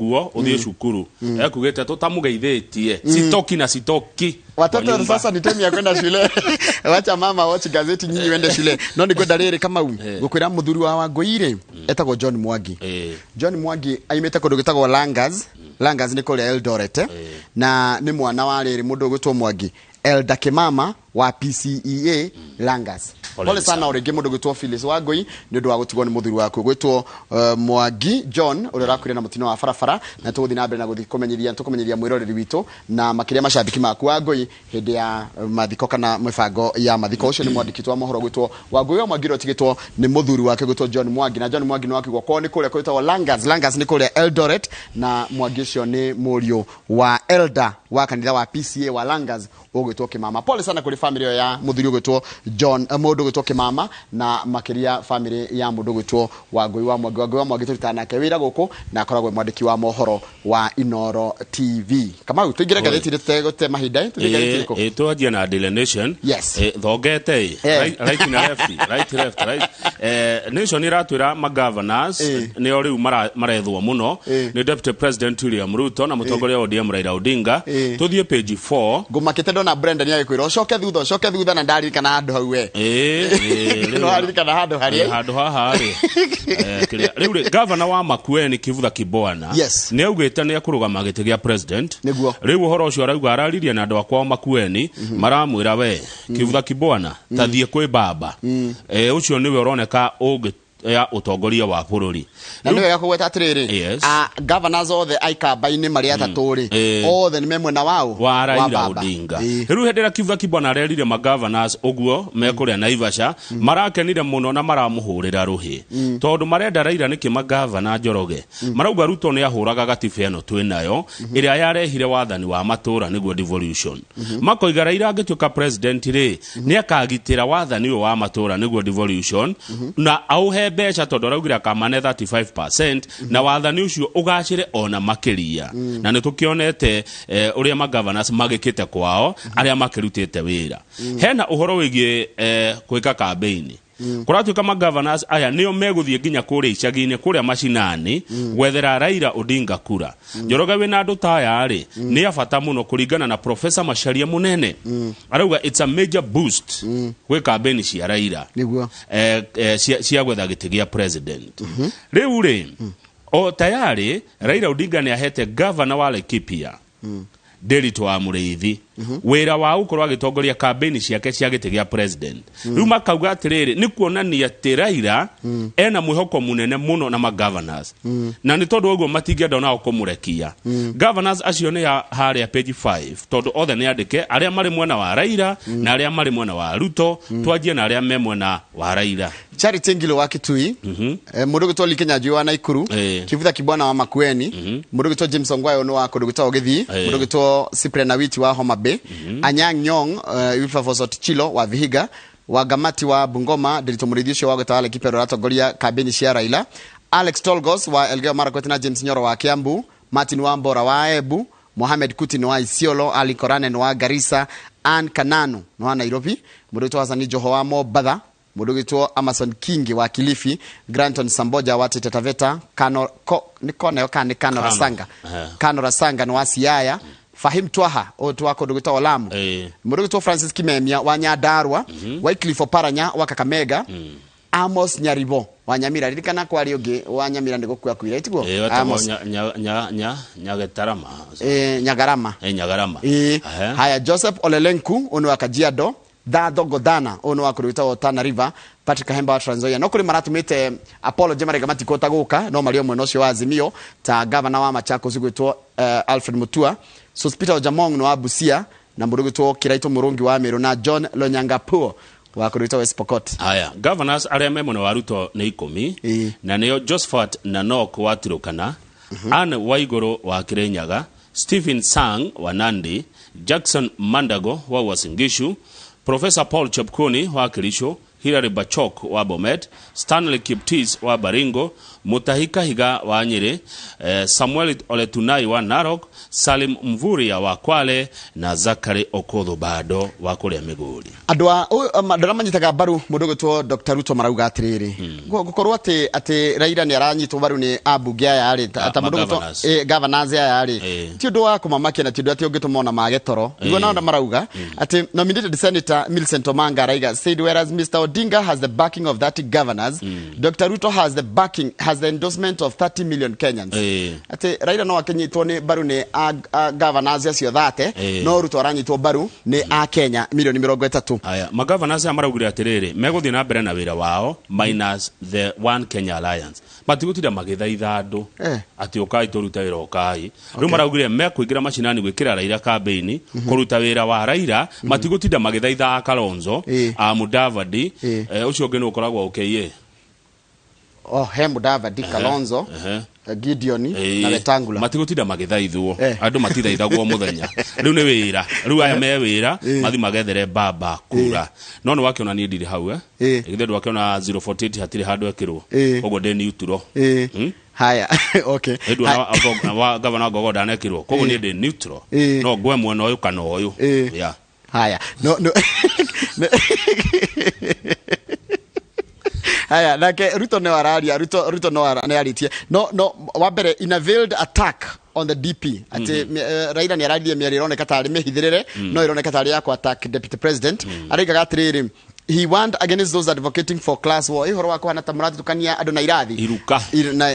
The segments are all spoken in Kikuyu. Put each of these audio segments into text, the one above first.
Kuo ũthiĩ cukuru ekugĩte tũtamũgeithĩtie sitoki na sitoki kwa Watoto, nyumba. sasa ni time ya kwenda shule. Wacha mama watch gazeti, nyinyi wende shule. No nĩ ngwenda rĩrĩ, Kamau, gũkwĩra mũthuri wa Wangũi rĩ etagwo John Mwangi. John Mwangi aimĩte kũndũ gwĩtagwo Langas. Langas nĩ kũrĩa Eldoret, na nĩ mwana wa rĩrĩ mũndũ ũgwĩtwo Mwangi, Elder Kimama wa PCEA Langas. Pole Pole sana sana. o rĩngĩ mũndũ gwĩtwo Phyllis Wangũi nĩ ũndũ wa gũtigwo nĩ mũthuri waku gwĩtwo Mwangi John, ũrĩa ũrakuire na mũtino wa barabara. Na tũgũthiĩ na mbere na gũthiĩ kũmenyithia, tũkũmenyithia mwĩroreri witũ na makĩria macambĩki maku, Wangũi, hĩndĩ ya mathiko kana mĩbango ya mathiko. Ũcio nĩ mwandĩki wa mohoro gwĩtwo Wangũi wa Mwangi, ũrĩa ũtigĩtwo nĩ mũthuri wake gwĩtwo John Mwangi. Na John Mwangi nĩ wakigwo kwao nĩ kũrĩa gwĩtagwo Langas. Langas nĩ kũrĩa Eldoret, na Mwangi ũcio nĩ mũriũ wa elder wa kanitha wa PCA wa Langas ũgwĩtwo Kĩmama. Pole sana kũrĩ family ĩyo ya mũthuri ũgwĩtwo John, mũndũ ũgwĩtwo Kĩmama, na makĩria family ya mũndũ ũgwĩtwo Wangũi wa Mwangi. Wangũi wa Mwangi tũrutaga nake wĩra gũkũ na akoragwo e mwandĩki wa mohoro wa Inoro TV. Kamau, tũingĩre ngathĩti-inĩ tũtegũte mahinda, tũthiĩ ngathĩti ĩrĩkũ? Ĩ twanjia na Daily Nation. Thongete ĩ right na left, right, left, right. Nation iratwĩra magovernors nĩo rĩu marethwo mũno nĩ Deputy President William Ruto na mũtongoria wa ODM Raila Odinga. Tũthiĩ page 4. Ngũmakĩte ndona Brenda nĩ agĩkwĩra ũcoke thutha, ũcoke thutha, na ndaririkana handũ hau we. Ĩ, rĩu- No aririkana handũ harĩa. Handũ haha rĩ, kĩrĩa rĩu rĩ, gavana wa Makueni Kivutha Kibwana nĩ augĩte nĩ ekũrũgama gĩtĩ gĩa president. Rĩu ũhoro ũcio arauga araririe na andũ akwa Makueni, maramwĩra we Kivutha Kibwana ta thiĩ kwĩ baba. Ũcio nĩwe ũroneka ũngĩ ya ũtongoria wa bũrũri. Na nĩ wega kũgweta atĩrĩrĩ, governors othe a ikamba-inĩ marĩ atatũ rĩ, othe nĩ me mwena wao wa Raila baba. Odinga. Rĩu hĩndĩ ĩrĩa Kivutha Kibwana arerire magovernors ũguo mekũrĩa Naivasha, marakenire mũno na maramũhũrĩra rũhĩ tondũ marenda Raila. Nĩkĩ magavana, Njoroge? Marauga Ruto nĩ ahũraga gatiba ĩno twĩ nayo ĩrĩa yarehire wathani wa matũra, nĩguo devolution. Makoiga Raila angĩtuĩka president rĩ, nĩ akagitĩra wathani ũyũ wa matũra, nĩguo devolution, na aũhe mbeca tondũ araugire akamane 35% na wathani ũcio ũgacĩre ona makĩria. Na nĩ tũkĩonete ũrĩa magovernors magĩkĩte kwao arĩa makĩrutĩte wĩra. Hena ũhoro wĩgiĩ gwĩka kambeini. Kũratuĩka magovernors aya nĩo megũthiĩ nginya kũrĩa icagi-inĩ, kũrĩa macinani, gwethera Raila Odinga kura. Njoroge, wĩna andũ ta aya rĩ, nĩ a bata mũno. Kũringana na Professor Macharia Mũnene, arauga it's a major boost gwĩ kambeni cia Raila cia gwetha gĩtĩ gĩa president. Rĩu rĩ, o tayari Raila Odinga nĩ ahete governor wa Laikipia Ndiritu wa Mũrĩithi wĩra wa gũkorwo agĩtongoria kambĩini ciake cia gĩtĩ gĩa president. Rĩu makauga atĩrĩrĩ, nĩ kuonania atĩ Raila ena mwĩhoko mũnene mũno na magovernors, na nĩ tondũ ũguo matingĩenda onao kũmũrekia. Governors acio nĩ harĩa page 5, tondũ othe nĩ andĩke, arĩa marĩ mwena wa Raila na arĩa marĩ mwena wa Ruto. Twanjie na arĩa me mwena wa Raila. Charity Ngilu wa Kitui, mũndũ gwĩtwo Lee Kinyanjui wa Naikuru, Kivutha Kibwana wa Makueni, mũndũ gwĩtwo James Ongwae nĩ wa kũndũ gwĩtagwo Gĩthii, mũndũ gwĩtwo Cyprian Awiti wa Homa Bay, Anyang' Nyong', Wilberforce Ottichilo wa Vihiga, Wangamati wa Bungoma, Ndiritu Mũrĩithi ũcio wa gwĩtaga Laikipia ũrĩa ũratongoria kambĩini cia Raila, Alex Tolgos wa Elgeyo Marakwet na James Nyoro wa Kiambu, Martin Wambora wa Embu, Mohamed Kuti nĩ wa Isiolo, Ali Korane nĩ wa Garissa, Ann Kananu nĩ wa Nairobi, mũndũ wĩtwo Hasani Joho wa Mombatha, mũndũ wĩtwo Amason Kingi wa Kilifi, Granton Samboja wa Taita Taveta, Kano, ko, nĩ Koneo kana nĩ Kano Kano. Rasanga, Kano Rasanga nĩ wa Siaya, Fahim Twaha ũyũ wa kũndũ gwĩtagwo Lamu, mũndũ wĩtwo Francis Kimemia wa Nyandarua, Wycliffe Oparanya wa Kakamega, Amos Nyaribo wa Nyamira. Ririkana kwari ũngĩ wa Nyamira nĩ gũkua akuire, tiguo? Wetagwo Amos Nyagetarama. Nyagarama. Nyagarama. Haya, Joseph Olelenku ũyũ nĩ wa Kajiado, Thatho Godhana ũyũ nĩ wa kũndũ gwĩtagwo Tana River, Patrick Kahemba wa Trans Nzoia. No kũrĩ maratũmĩte apology maraiga matikũhota gũka, no marĩ o mwena ũcio wa Azimio, ta gavana wa Machakos gwĩtwo Alfred Mutua, Sospeter Ojamong nĩ wa Busia, na mũndũ gwĩtwo Kiraito Mũrũngi wa Meru, na John Lonyangapuo wa kũndũ gwĩtagwo West Pokot. Haya, governors arĩa me mwena wa Ruto nĩ 10, na nĩo Josephat Nanok wa Turukana, Anne Waiguru wa Kirinyaga, Stephen Sang wa Nandi, Jackson Mandago wa Uasin Gishu, Professor Paul Chepkoni wa Kericho, Hilary Bachok wa Bomet, Stanley Kiptis wa Baringo, Mutahi Kahiga wa Nyeri, Samuel Oletunai wa Narok, Salim Mvuria wa Kwale na Zakari Okodho bado wa kuria Migori. Andũ a andũ arĩa manyitaga mbaru mũndũ ũgwĩtwo Dr. Ruto marauga atĩrĩrĩ, gũkorwo atĩ Raila nĩ aranyitwo mbaru nĩ ambunge aya rĩ, ta mũndũ ũgwĩtwo governors aya rĩ, ti ũndũ wa kũmamakia na ti ũndũ atĩ ũngĩtũma ona mage toro. Niguo nao marauga atĩ nominated Senator Millicent Omanga araiga said whereas Mr. Odinga has the backing of 30 governors, Dr. Ruto has the backing, has the endorsement of 30 million Kenyans. Atĩ Raila no akĩnyitwo nĩ mbaru nĩ governors acio 30, no Ruto aranyitwo mbaru nĩ a Kenya milioni 30. Aya magavana aya maraugire atiriri, megũthiĩ na mbere na wĩra wao minus the One Kenya Alliance, matigũtinda magĩthaitha andũ atĩ ũkai tũrute wĩra ũkai. Rĩu maraugire mekũingĩra macinani gwĩkĩra Raila campaign, kũruta wĩra wa Raila, matigũtinda magĩthaitha a Kalonzo, a Mudavadi, ũcio ũngĩ nĩ ũkoragwo ũkĩiĩ. Oh, he Mudavadi, Kalonzo, Gideon na Wetangula. Matigũtinda magĩthaithwo, andũ matithaithagwo mũthenya. Rĩu nĩ wĩra, rĩu aya me wĩra mathi magethere baba kura. No nĩ wakĩona niĩ ndirĩ hau, githĩ ndwakĩona 048 hatirĩ handũ ekĩrwo, ũguo ndĩ neutral. Haya, okay. Wa gavana Ngogo ndanekĩrwo, koguo niĩ ndĩ neutral, no ngwe mwena ũyũ kana ũyũ. Yeah. Haya, no no. Haya, nake Ruto no araria, Ruto no arĩtie. No wa mbere, in a veiled attack on the DP, ati Raila nĩ araria mĩario ĩroneka tarĩ mĩhithĩrĩre, no ĩroneka tarĩ ya attack deputy president. Araigaga atĩrĩrĩ, he warned against those advocating for class war. Ihoro wa kuhana ta mũrathutũkania andũ na irathi iruka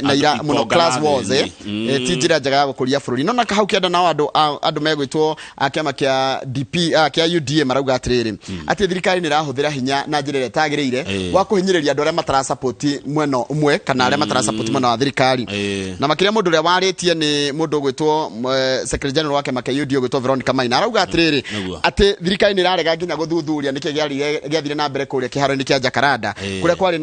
na ira mũno class wars, ti njĩra njega ya gũkũria bũrũri. No na hau kĩanda nao andũ megwĩtwo a kĩama kĩa DP, kĩa UDA marauga atĩrĩrĩ, atĩ thirikari nĩ ĩrahũthĩra hinya na njĩra ĩrĩa ĩtagĩrĩire wa kũhinyĩrĩria andũ arĩa matarasapoti mwena ũmwe kana arĩa matarasapoti mwena wa thirikari. Na makĩria mũndũ ũrĩa warĩtie nĩ mũndũ ũgwĩtwo Secretary General wa kĩama kĩa UDA ũgwĩtwo Veronica Maina. Arauga atĩrĩrĩ, atĩ thirikari nĩ ĩrarega nginya gũthuthuria nĩkĩ gĩathire na mbere kũrĩa kĩharo-inĩ kĩa Jacaranda, kũrĩa kwarĩ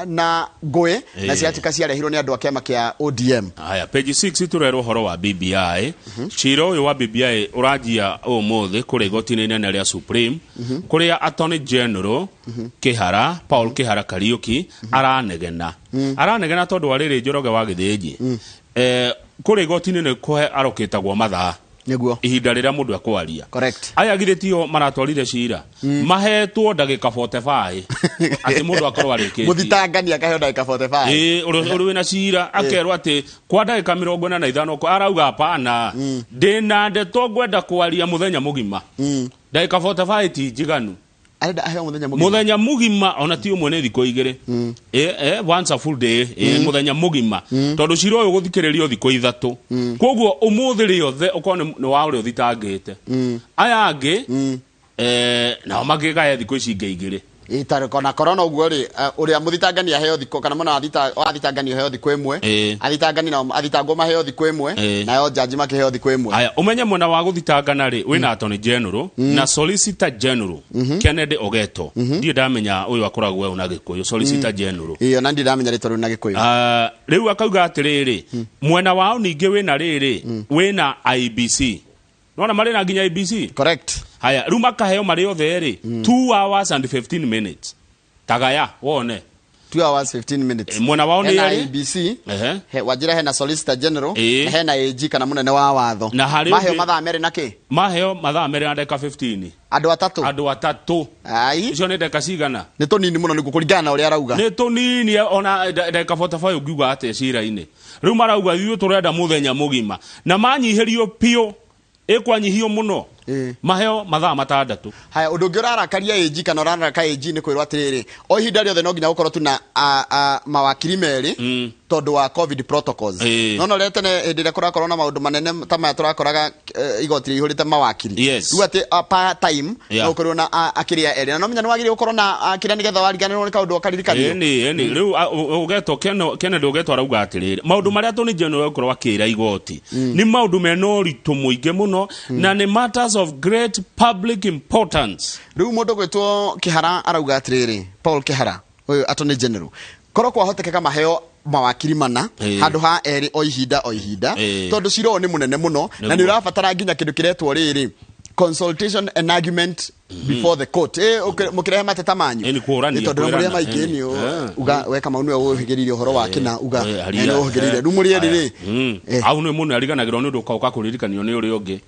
na ngũĩ na ciatuĩka ciarehirwo nĩ andũ a kĩama kĩa ODM. Haya, page 6 turerwo ũhoro wa BBI. Cira ũyũ wa BBI ũranjia ũmũthĩ kũrĩa igoti-inĩ inene rĩa Supreme, kũrĩa Attorney General Kihara, Paul Kihara Kariuki aranegena. Aranegena tondũ wa rĩrĩ Njoroge wa Gĩthĩnji. Kũrĩa igoti-inĩ nĩ kũhe arokĩtagwo mathaa. Nĩguo. Ihinda rĩrĩa mũndũ ekwaria. Correct. Aya githĩ tio maratwarire cira. Mahetwo ndagĩka 45 atĩ mũndũ akorwo arĩkĩtie. Mũthitangani akaheo ndagĩka 45. Ũrĩ wĩna cira akerwo atĩ kwa ndagĩka 45 arauga hapana, ndĩna ndeto ngwenda kwaria mũthenya mũgima. Ndagĩka 45 ti njiganu. Arenda aheo mũthenya mũgima. Mũthenya mũgima ona ti ũmwe nĩ thikũ igĩrĩ. Once a full day, mũthenya mũgima. Tondũ cira ũyũ gũthikĩrĩrio thikũ ithatũ. Koguo ũmũthĩ rĩothe ũkorwo nĩ wa ũrĩa ũthitangĩte. Aya angĩ, nao makĩgaya thikũ ici ingĩ igĩrĩ. Itarĩ na corona ũguo rĩ, ũrĩa mũthitangani aheo thikũ kana mũna wa thitangani aheo thikũ ĩmwe, athitangani nao athitangwo maheo thikũ ĩmwe, nayo jaji makĩheo thikũ ĩmwe. Aya, ũmenye mwena wa gũthitangana rĩ, wĩna Attorney General na Solicitor General Kennedy Ogeto. Ndirĩ ndamenya ũyũ akoragwo na Gĩkũyũ, Solicitor General. Ĩĩ, ona ndirĩ ndamenya rĩtwa rĩu na Gĩkũyũ. Rĩu akauga atĩrĩrĩ, mwena wao ningĩ wĩna rĩrĩ, wĩna IBC. Nona marĩ na nginya IBC. Correct. Haya, rĩu makaheo marĩ othe rĩ, 2 hours and 15 minutes. Tagaya, wone. 2 hours 15 minutes. Mwena wao nĩ hena erĩ. IBC, Ehe. Wajira hena Solicitor General, na hena AG kana mũnene wa watho. Na harĩ maheo mathaa merĩ na kĩ? Maheo mathaa merĩ na ndagĩka 15. Andũ atatũ. Andũ atatũ. Ai. Icio nĩ ndagĩka cigana? Nĩ tũnini mũno nĩguo kũringana na ũrĩa arauga. Nĩ tũnini ona ndagĩka 45 ũngiuga atĩa cira-inĩ. Rĩu marauga ithuĩ tũrenda mũthenya mũgima. Na manyihĩrio biũ, ĩkwanyihio mũno. Maheo mathaa matandatũ. Haya, ũndũ ũngĩ ũrarakaria AG kana ũraraka AG nĩ kwĩrwo atĩrĩrĩ, o ihinda rĩothe no nginya gũkorwo tu na mawakiri merĩ tondũ wa COVID protocols. No no rĩrĩa tene hĩndĩ ĩrĩa kũrakorwo na maũndũ manene ta maya tũrakoraga igoti rĩihũrĩte mawakiri. Rĩu atĩ part time no ũkorwo na akĩrĩa erĩ. Na no menya nĩ wagĩrĩirwo gũkorwo na akĩrĩa nĩgetha wariganĩrwo nĩ kaũndũ ũkaririkanio. Ĩni. Rĩu Ogeto, Kennedy Ogeto arauga atĩrĩrĩ, maũndũ marĩa Attorney General egũkorwo akĩra igoti nĩ maũndũ mena ũritũ mũingĩ mũno na nĩ matters of great public importance. Rĩu mũndũ gwĩtwo Kihara arauga atĩrĩrĩ, Paul Kihara, ũyũ Attorney General, korwo kwahotekeka maheo mawakiri mana handũ ha erĩ o ihinda o ihinda, tondũ cira ũyũ nĩ mũnene mũno na nĩ ũrabatara nginya kĩndũ kĩretwo rĩrĩ Consultation and argument before the court. Mukirehe mateta manyu. Ĩni kũũrania, Ĩ, tondũ mũrĩa kwĩrana, maingĩ ĩni. nĩ uga we Kamau nĩwe ũhĩgĩrĩire ũhoro wa kĩna uga Haria, nĩwe ũhĩgĩrĩire. Rĩu mũrĩ erĩ rĩ. Hau nĩ mũndũ ariganagĩrwo nĩ ũndũ ũkaũka kũririkanio nĩ ũrĩa ũngĩ.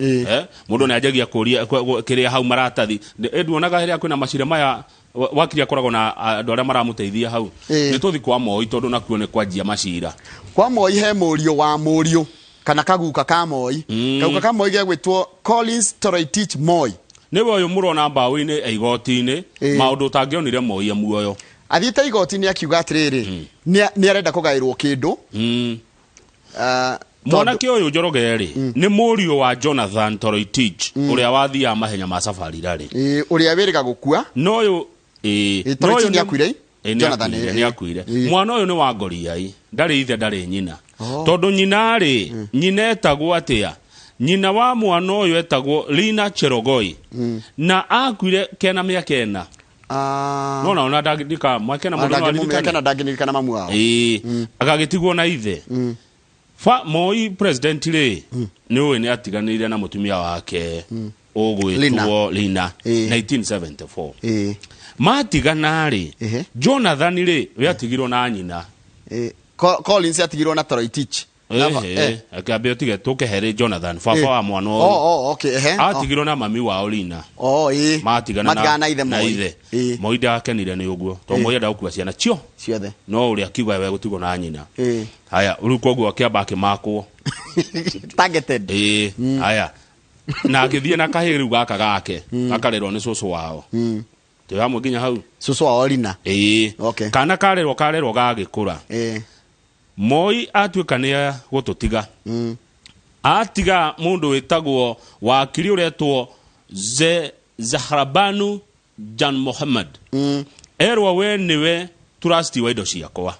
Mũndũ nĩ anjagia kũria kĩrĩa hau maratathi. Nduonaga rĩrĩa kwĩna macira maya wakiri akoragwo na andũ arĩa maramũteithia hau. Nĩ tũthi kwa Moi tondũ nakuo nĩ kwanjia macira. Kwa Moi he mũriũ wa mũriũ kana kaguka ka Moi. Kaguka ka Moi gegwĩtwo Collins Toroitich Moi. Nĩwe ũyũ mũrona mbaũ-inĩ e igoti-inĩ maũndũ ũtangĩonire Moi e muoyo. Athiĩte igoti-inĩ akiuga atĩrĩrĩ, nĩ arenda kũgaĩrwo kĩndũ. Mwanake ũyũ Njoroge rĩ nĩ mũriũ wa Jonathan Toroitich ũrĩa wathiaga mahenya ma safari rally. Ũrĩa wĩrĩga gũkua. No ũyũ Toroitich nĩ akuire? Jonathan, nĩ akuire. Mwana ũyũ nĩ wa Ngoriai, ndarĩ ithe ndarĩ nyina. Tondũ nyina rĩ, nyina etagwo atĩa? Nyina wa mwana ũyũ etagwo Lina Cherogoi. Na akuire kena mĩaka ĩna. No na ona ndangĩka mwaka na mũndũ no aririkane. Kena ndangĩririkana mamu wao. Agagĩtigwo na ithe. Fa Moi president rĩ, nĩ ũĩ nĩ atiganĩire na mũtumia wake ũgwĩtwo Lina 1974. Matigana rĩ, Jonathan rĩ, we atigirwo na nyina. Collins atigirwo na Toroitich. Akĩambia ũtige tũkehere Jonathan baba wa mwana ũyũ. Atigirwo na mami wao Lina. Matigana na ithe Moi. Moi ndakenire nĩ ũguo tondũ Moi enda gũkua ciana cio ciothe. No ũrĩa akiuga we gũtigwo na nyina. Haya, rĩu koguo akĩamba akĩmakwo. Targeted. Haya. Na agĩthiĩ na kahĩĩ rĩu gaka gake gakarerwo nĩ cũcũ wao. Twĩ hamwe nginya hau. Cũcũ wao Lina. Kana karerwo gagĩkũra. Moi atuĩka nĩ gũtũtiga. Atiga mũndũ wĩtagwo wakiri ũretwo Zahrabanu Jan Mohammed. Erwo we nĩwe trustee wa indo ciakwa.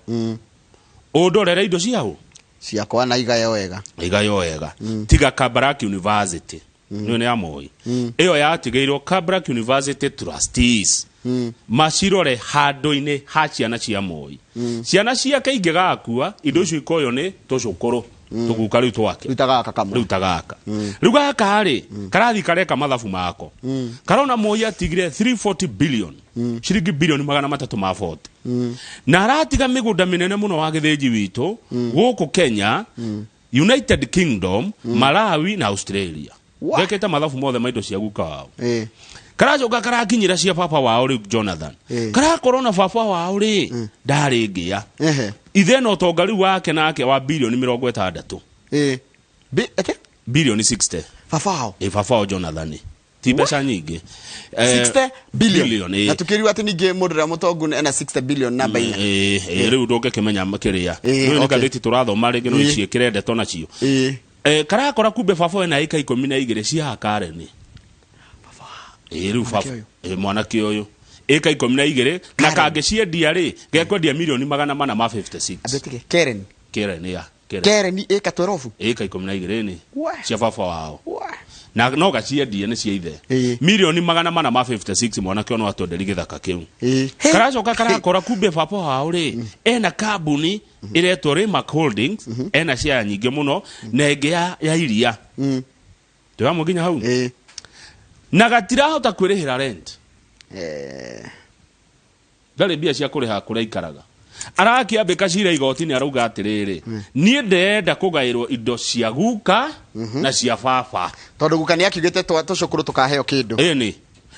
Ũndorere indo ciao? Ciakwa na igayo wega. Igayo wega. Tiga Kabarak University. Nĩyo nĩ ya Moi. Ĩyo yatigĩirwo Kabarak University trustees. Macirore handũ-inĩ ha ciana cia Moi. Ciana ciake ingĩgakua indo icio ikoywo nĩ tũcũkũrũ tũguka rĩu twake. Rĩu ta gaka kamwe. Rĩu ta gaka. Rĩu gaka rĩ karathi kareka mathabu mako. Karona Moi atigire 340 billion. Ciringi bilioni 340. Na aratiga mĩgũnda mĩnene mũno wa gĩthĩnji witũ gũkũ Kenya, United Kingdom, Malawi na Australia. Gekĩte mathabu mothe ma indo cia guka wao. Karacoka karakinyĩra cia baba wao rĩu Jonathan. Karakorwo na baba wao rĩ ndarĩ ngĩa. Ithe na ũtonga rĩu wake nake wa bilioni 60. Bilioni 60. Baba wao. Baba wao Jonathan. Ti mbeca nyingĩ. 60 billion. Na tukĩriwa atĩ ningĩ mũndũ ũrĩa mũtongu ena 60 billion namba inya. Rĩu ndũngĩkĩmenya kĩrĩa. Rĩu nĩ ngathĩti tũrathoma rĩngĩ no iciĩkĩre ndeto nacio. Karakora kumbe baba ena ĩka 12 cia Karen. Rĩu baba mwanake ũyũ ĩka 12 na kangĩciendia rĩ gekwendia milioni 456. Abetige Karen. Karen ya Karen. Karen ĩka 12. Ĩka 12 nĩ cia baba wao. Na no gaciendie nĩ cia ithe. Milioni 456 mwanake no atwenderi gĩthaka kĩu. Karacoka karakora kumbe baba wao rĩ ena kambuni ĩretwo Raymark Holdings, ena share nyingĩ mũno na ĩngĩ ya iria. Twĩ hamwe nginya hau. Na gatirahota kwĩrĩhĩra rent. Ndarĩ mbia cia kũrĩha kũrĩa aikaraga. Arakĩambĩka cira igoti-inĩ arauga atĩrĩrĩ, niĩ ndĩrenda kũgaĩrwo indo cia guka na cia baba. Tondũ guka nĩ akiugĩte tũcũkũrũ tũkaheo kĩndũ. Ĩni.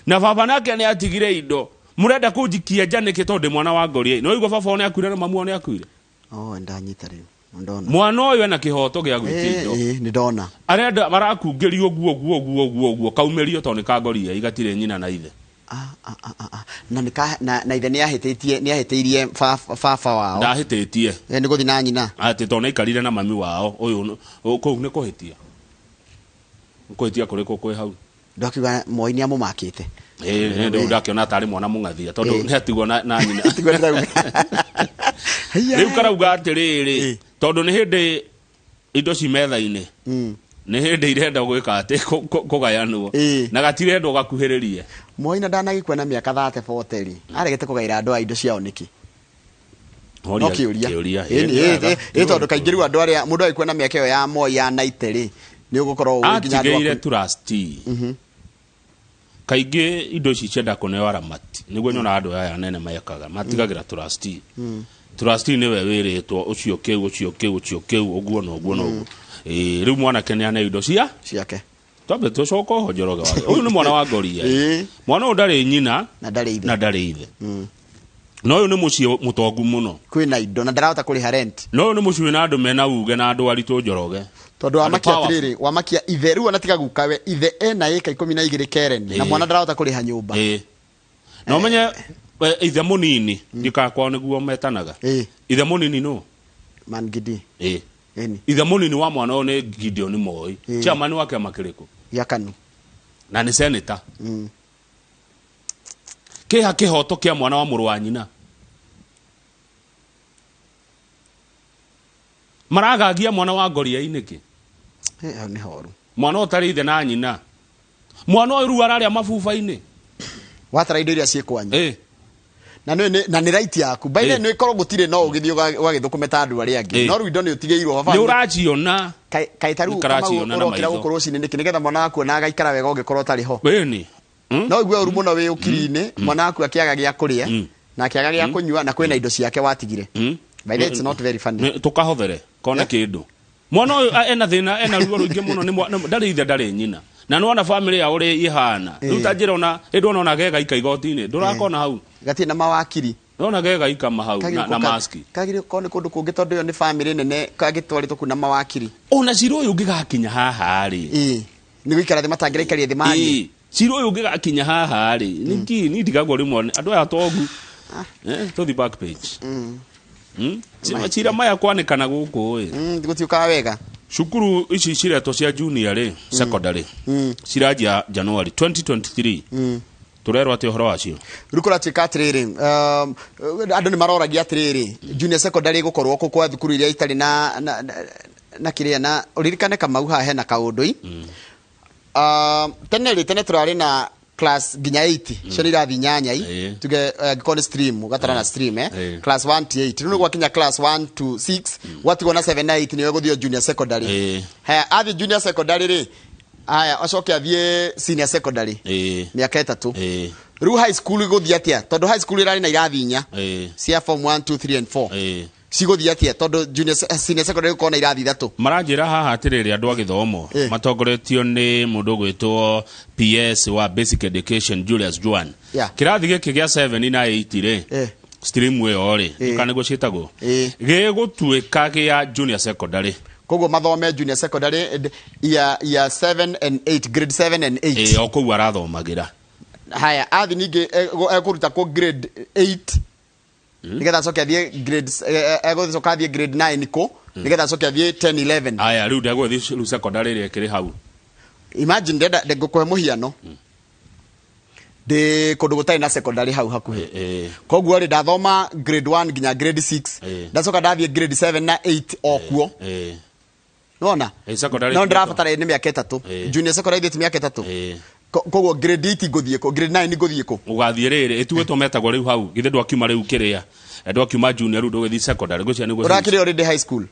Na baba nake nĩ atigire indo. Mũrenda kũnjikia nja nĩkĩ tondũ ndĩ mwana wa Ngoriai. No igua baba nĩ akuire na mamu wao nĩ akuire. Ndanyita rĩu. Ndona. Mwana ũyũ ena kĩhoto gĩa gwĩtia indo. Nĩ ndona. Arenda marakungĩrio guo guo guo guo guo kaumĩrio tondũ nĩ ka Ngoriai gatirĩ nyina na ithe. Na na ithe nĩ ahĩtĩirie baba wao. Ndahĩtĩtie. Nĩ gũthiĩ na nyina. Atĩ tondũ nĩaikarire na mami wao ũyũ kũu nĩ kũhĩtia. Kũhĩtia kũrĩkũ kwĩ hau? Ndakiuga Moi nĩ amũmakĩte. Rĩu ndakĩona tarĩ mwana mũng'athia tondũ nĩ atigwo na nyina. Rĩu karauga atĩrĩrĩ, tondũ nĩ hĩndĩ indo ci metha-inĩ. Nĩ hĩndĩ irenda gwĩka atĩ kũgayanwo. Na gatirendwo gakuhĩrĩrie. Moi na ndanagĩkua na mĩaka 30 40 rĩ, aregete kũgaĩra andũ a indo ciao nĩkĩ? No kĩũria. Tondũ kaingĩ rĩu andũ arĩa mũndũ agĩkua na mĩaka ĩyo ya Moi ya 90 rĩ, nĩ ũgũkorwo ũĩ nginya andũ atigĩire trustee. Kaingĩ indo ici cienda kũneo aramati nĩguo nyonaga andũ aya anene mekaga, matigagĩra trustee. Trustee nĩwe wĩrĩtwo ũcio kĩu, ũcio kĩu, ũcio kĩu, ũguo na ũguo na ũguo. Ĩĩ, rĩu mwanake nĩ aneo indo cia ciake. Twambe tũcoke oho, Njoroge wa ũyũ nĩ mwana wa ngoria. Mwana ũyũ ndarĩ nyina na ndarĩ ithe. Na ndarĩ ithe, na ũyũ nĩ mũciĩ mũtongu mũno. Kwĩna indo na ndarahota kũrĩha rent. Na ũyũ nĩ mũciĩ wĩna andũ mena uge na andũ aritũ, Njoroge. Tondũ wamakia Andũ powerful. Atĩrĩrĩ, wamakia ithe rĩu ona tiga gukawe, ithe ena ĩka 12 Keren na mwana ndarahota kũrĩha nyũmba. Ĩĩ, na ũmenye ithe mũnini ndikakwao nĩguo metanaga. Ithe mũnini no Man Gidi. Ĩĩ. Ĩni. Ithe mũnini wa mwana ũyũ nĩ Gideon Moi, chairman wa kĩama kĩrĩkũ? Gĩa KANU. Na nĩ senator. Kĩha kĩhoto kĩa mwana wa mũrũ wa nyina maragagia mwana wa ngoria-inĩ kĩ? Eh, hau nĩ horu. Mwana ũtarĩ ithe na nyina, mwana ũyũ rĩu ararĩa mabuba-inĩ. Watara indo iria ciĩ kwanyu. Ĩ. Na nĩ right yaku by the nĩ ĩkorwo gũtirĩ no ũgĩthiĩ ũgagĩthũkũme ta andũ arĩa angĩ. No rĩu indo nĩ ũtigĩirwo baba. Nĩ ũraciona. Kaĩ ta rĩu Nĩ Kamau karaciona na ũrokĩra maitho. gũkũ rũcinĩ nĩkĩ, nĩgetha mwana waku ona agaikara wega ũngĩkorwo ũtarĩ ho? Ĩni. No ũigue ũru mũno wĩ ũkiri-inĩ, mwana waku akĩaga gĩa kũrĩa na akĩaga gĩa kũnyua na kwĩna indo ciake watigire. By the way, it's not very funny. Tũkahothere kone kĩndũ mwana ũyũ ena thĩna, ena ruo rũingĩ mũno nĩ ndarĩ ithe, ndarĩ nyina, na nĩwona famĩlĩ yao ũrĩa ihana rĩu. Ta njĩra ona ĩndũ ona gegaika igoti-inĩ ndũrakona hau. Gatirĩ na mawakiri. Ndona gegaika mahau na maski. Kagĩrĩirwo gũkorwo nĩ kũndũ kũngĩ tondũ ĩyo nĩ famĩlĩ nene kagĩtwarĩtwo kuu na mawakiri. Ona cira ũyũ ũngĩgakinya haha rĩ, Ĩĩ, nĩ gũikara thĩ matangĩraikaria thĩ marie. Ĩĩ, cira ũyũ ũngĩgakinya haha rĩ, nĩkĩ ni ndigagwo rĩmwe andũ aya tongu. Tũthi back page. Cira maya kwanĩkana gũkũ ĩ. Gũtiũkaga wega. Cukuru ici ciretwo cia junior rĩ, secondary, ciranjia January 2023. Tũrerwo atĩ ũhoro wacio? Rĩu kũratuĩka atĩrĩrĩ, andũ nĩ maroragia atĩrĩrĩ, junior secondary gũkorwo kũ kwa thukuru iria itarĩ na kĩrĩa, na ũririkane Kamau haha hena kaũndũ i tene rĩ, tene tũrarĩ na class nginya 8, cio nĩ irathi inyanya i. Tuge angĩkorwo nĩ stream ũgatara na stream, class 1 to 8. Rĩu nĩ gwakinya class 1 to 6, gwatigwo na 7 na 8, nĩyo ĩgũthio junior secondary. Haya, athiĩ junior secondary rĩ, haya acoke athiĩ senior secondary mĩaka 3. Rĩu high school igũthiĩ atĩa, tondũ high school ĩrarĩ na irathi inya cia form 1 2 3 and 4? Cigũthiĩ atĩa tondũ junior senior secondary gũkorwo na irathi ithatũ? Maranjĩra haha atĩrĩrĩ, andũ a gĩthomo matongoretio nĩ mũndũ ũgwĩtwo PS wa basic education Julius Juan. Kĩrathi gĩkĩ gĩa 7 na 8 rĩ, stream ĩyo rĩ, kana nĩguo ciĩtagwo, gĩgũtuĩka gĩa junior secondary. Koguo mathome junior secondary ya 7 and 8, grade 7 and 8. Ĩĩ, o kũu arathomagĩra. Haya, athi ningĩ ekũruta kũ grade 8 nigetha acoke athiĩ grade egũcoka athiĩ grade 9 kũ nigetha acoke athiĩ 10 11? Aya, rĩu ndegũthiĩ rĩu secondary ĩrĩa ĩkĩrĩ hau. Imagine, ndenda ngũkũhe mũhiano, ndĩ kũndũ gũtarĩ na secondary hau hakuhĩ. Koguo rĩ, ndathoma grade 1 nginya grade 6, ndacoka ndathiĩ grade 7 na 8 o kuo. Nona Secondary no ndĩrabatara nĩ mĩaka 3. Junior secondary ithiĩte mĩaka 3. Koguo grade 8 ngũthiĩ kũ? Grade 9 ngũthiĩ kũ? Ũgathiĩ rĩrĩ ĩtuĩtwo metagwo rĩu hau githĩ ndwakiuma rĩu kĩrĩa, ndwakiuma junior, rĩu ndũgĩthiĩ secondary ngũcia nĩguo. Ũrakĩrĩ already high school.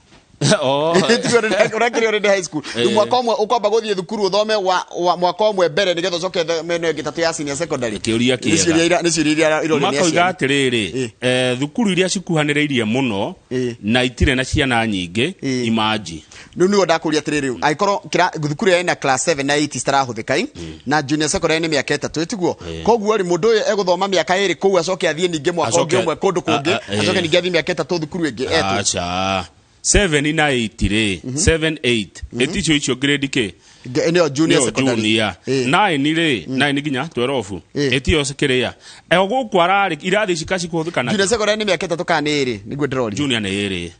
Oh. Tiguo ũrakĩrĩ already high school. Rĩu mwaka ũmwe ũkwamba gũthiĩ thukuru ũthome wa mwaka ũmwe mbere nĩgetha ũcoke ũthome ĩno ĩngĩ ĩtatũ ya senior secondary. Kĩũria Nĩ kĩega. ciũria nĩ ciũria iria irorio nĩ Makoiga aciari. atĩrĩrĩ, thukuru iria cikuhanĩrĩirie mũno na itirĩ na ciana nyingĩ imanji. Rĩu nĩguo ndakũria atĩrĩrĩ, angĩkorwo thukuru ĩrĩa ĩna class 7 na 8 citarahũthĩka i, na junior secondary nĩ mĩaka 3, ĩtiguo? Koguo rĩ, mũndũ ũyũ egũthoma mĩaka 2 kũu, acoke athiĩ ningĩ mwaka ũngĩ ũmwe kũndũ kũngĩ, acoke ningĩ athiĩ mĩaka 3 thukuru ĩngĩ etwo. Aca, 7 na 8 rĩ, 7 8 ĩticio icio grade kĩ? Nĩyo junior Nĩyo secondary. Junior. 9 rĩ, 9 nginya 12 ĩtiyo kĩrĩa eo gũkũ ararĩ irathi ici kacikũhũthĩka na Junior secondary nĩ mĩaka 3 kana nĩ 2? Nĩguo ndĩroria. Junior nĩ 2,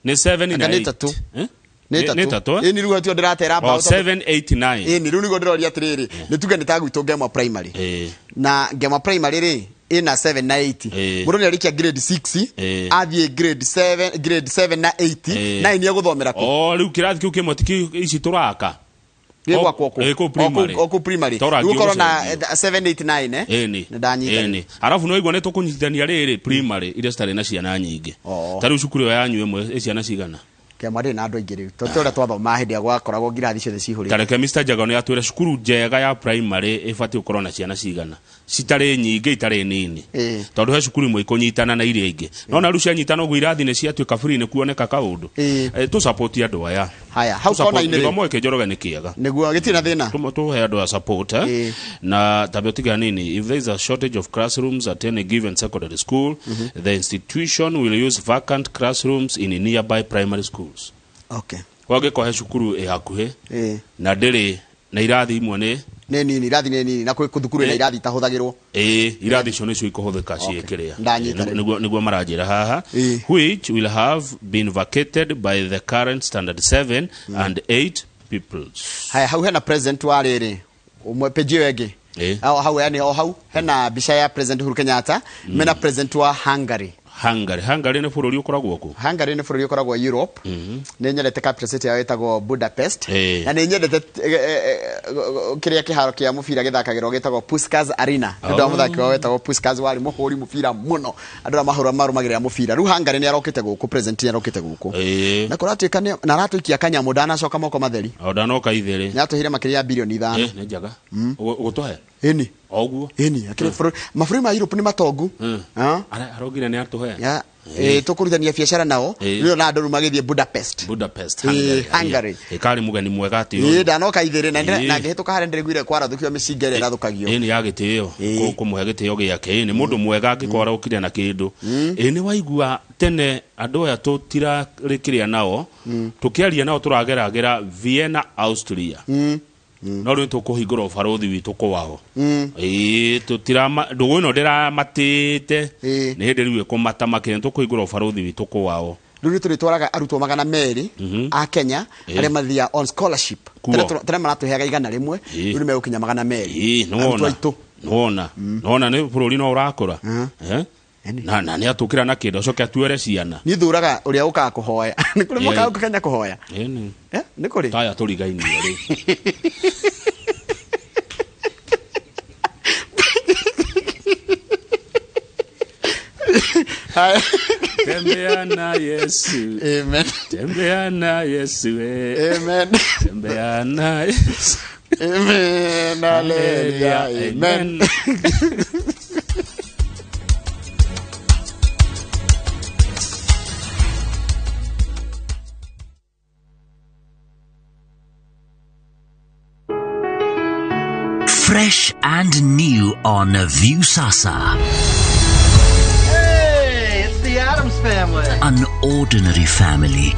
nĩ 7 na Anga nĩ 8. ĩtatũ. Eh? Nĩ Nĩ 3. 3, eh? Ĩni, rĩu hatio ndĩratera O mbaũ 7 8 9. Ĩni, rĩu nĩguo ndĩroria atĩrĩrĩ, nĩ tuge nĩ ta gwitũ Ngemwa Primary, na Ngemwa Primary rĩ ĩna 7 na 8. Mũndũ nĩ arĩkia grade 6, athiĩ grade 7, grade 7 na 8. 9 nĩ egũthomera kũ? O rĩu kĩrathi kĩu kĩmwe ti ici tũraka. Gĩ gwakwo kũ? Kũu primary. O kũu primary. Torangi Rĩu ũkorwo na ũgũcenjio. 7 8 9, eh? Ĩni. Nĩ ndanyita. Ĩni, arabu no igua nĩ tũkũnyitithania rĩrĩ primary iria citarĩ na ciana nyingĩ. Oh. Ta rĩu cukuru ĩyo yanyu ĩmwe ĩ ciana cigana? Kĩama ndĩrĩ na andũ aingĩ rĩu to ũrĩa twathomaga hĩndĩ ĩrĩa gwakoragwo ngirathi ciothe cihũrĩte. Tareke Mr. Jago nĩ atwĩre cukuru njega ya primary ĩbatiĩ gũkorwo na ciana cigana, citarĩ nyingĩ itarĩ nini. Tondũ he cukuru imwe ikũnyitana na iria ingĩ, no na rĩu cianyitana ũguo irathi nĩ ciatuĩka free, nĩ kuoneka kaũndũ. Tũ support andũ aya. Haya, hau Tũ support- kona-inĩ rĩ. Gĩthomo gĩkĩ Njoroge nĩ kĩega. Nĩguo gĩtirĩ na thĩna. Tũhe andũ a support, eh? Na tabia tiga nini, if there is a shortage of classrooms at any given secondary school, the institution will use vacant classrooms in nearby primary schools. Kwangĩkorwo he cukuru ĩ hakuhĩ na ndĩrĩ na irathi imwe nĩ Nĩ nini, irathi nĩ nini, na kwĩ thukuru ĩna irathi itahũthagĩrwo. Ĩĩ, irathi icio nĩcio ikũhũthĩka ciĩ kĩrĩa. Ndanyita rĩu. Nĩguo maranjĩra haha, which will have been vacated by the current standard 7 and 8 pupils. Haya, hau hena president wa rĩrĩ ũmwe, page ĩyo ĩngĩ. O hau, yani o hau hena mbica ya President Uhuru Kenyatta mena president wa Hungary. Hungary, Hungary nĩ bũrũri ũkoragwo kũ? Hungary nĩ bũrũri ũkoragwo Europe. Nĩ nyendete capital city yao ĩtagwo Budapest. Na nĩ nyendete kĩrĩa kĩharo kĩa mũbira gĩthakagĩrwo gĩtagwo Puskas Arena nĩ ũndũ wa mũthaki wao wetagwo Puskas, warĩ mũhũri mũbira mũno, andũ arĩa mahũra marũmagĩrĩra mũbira. Rĩu Hungary nĩ arokĩte gũkũ, president nĩ arokĩte gũkũ na kũratuĩka na aratũikia kanyamũ, ndanacoka moko matheri. O ndanoka ithĩrĩ. Nĩ atũheire makĩria ya birioni 5. Nĩ njega. Ũgũtũhe Ĩni. O ũguo. Ĩni, akĩrĩ bũrũri, mabũrũri ma Europe nĩ matongu. Ah. Arogire nĩ atũhe. Ya, tũkũrutithania biacara nao. Rĩu na andũ rĩu magĩthiĩ Budapest. Budapest. Hungary. Ĩkarĩ mũgeni mwega atĩ. Ndanoka ithĩrĩ na na ngĩhĩtũka harĩa ndĩraiguire kwarathũkio mĩcinga ĩrĩa ĩrathũkagio. Ĩ nĩ ya gĩtĩo. Kũmũhe gĩtĩo gĩake. Nĩ mũndũ mwega angĩkorwo arokire na kĩndũ. Nĩ waigua tene andũ aya tũtirarĩ kĩrĩa nao, tũkĩaria nao tũrageragĩra Vienna, Austria, no rĩu tũkũhingũra ũbarũthi witũ kwao. Tũtirama ndũgũ ĩno ndĩramatĩte. Nĩ hĩndĩ rĩu ĩkũmata makĩria, tũkũhingũra ũbarũthi witũ kwao. Rĩu nĩ tũrĩtwaraga arutwo 200 a Kenya arĩa mathiaga on scholarship. Kuo. Tene maratũheaga 100, rĩu nĩ megũkinya 200. Nĩ Arutwo wona. aitũ. Nĩwona, nĩwona nĩ bũrũri no ũrakũra. Eh? Ĩni. Na nĩ atũkĩra na kĩndũ acoke atuere ciana. Niĩ thuraga ũrĩa ũkaga kũhoya. Nĩ kũrĩ mokaga gũkũ Kenya kũhoya? Ĩni. Eh, nĩ kũrĩ? Taya tũrigainie rĩ. Haya. Tembea na Yesu. Amen. Tembea na Yesu. Amen. Tembea na Yesu. Amen, hallelujah, amen. Fresh and new on Viusasa. Hey, it's the Addams Family. An ordinary family.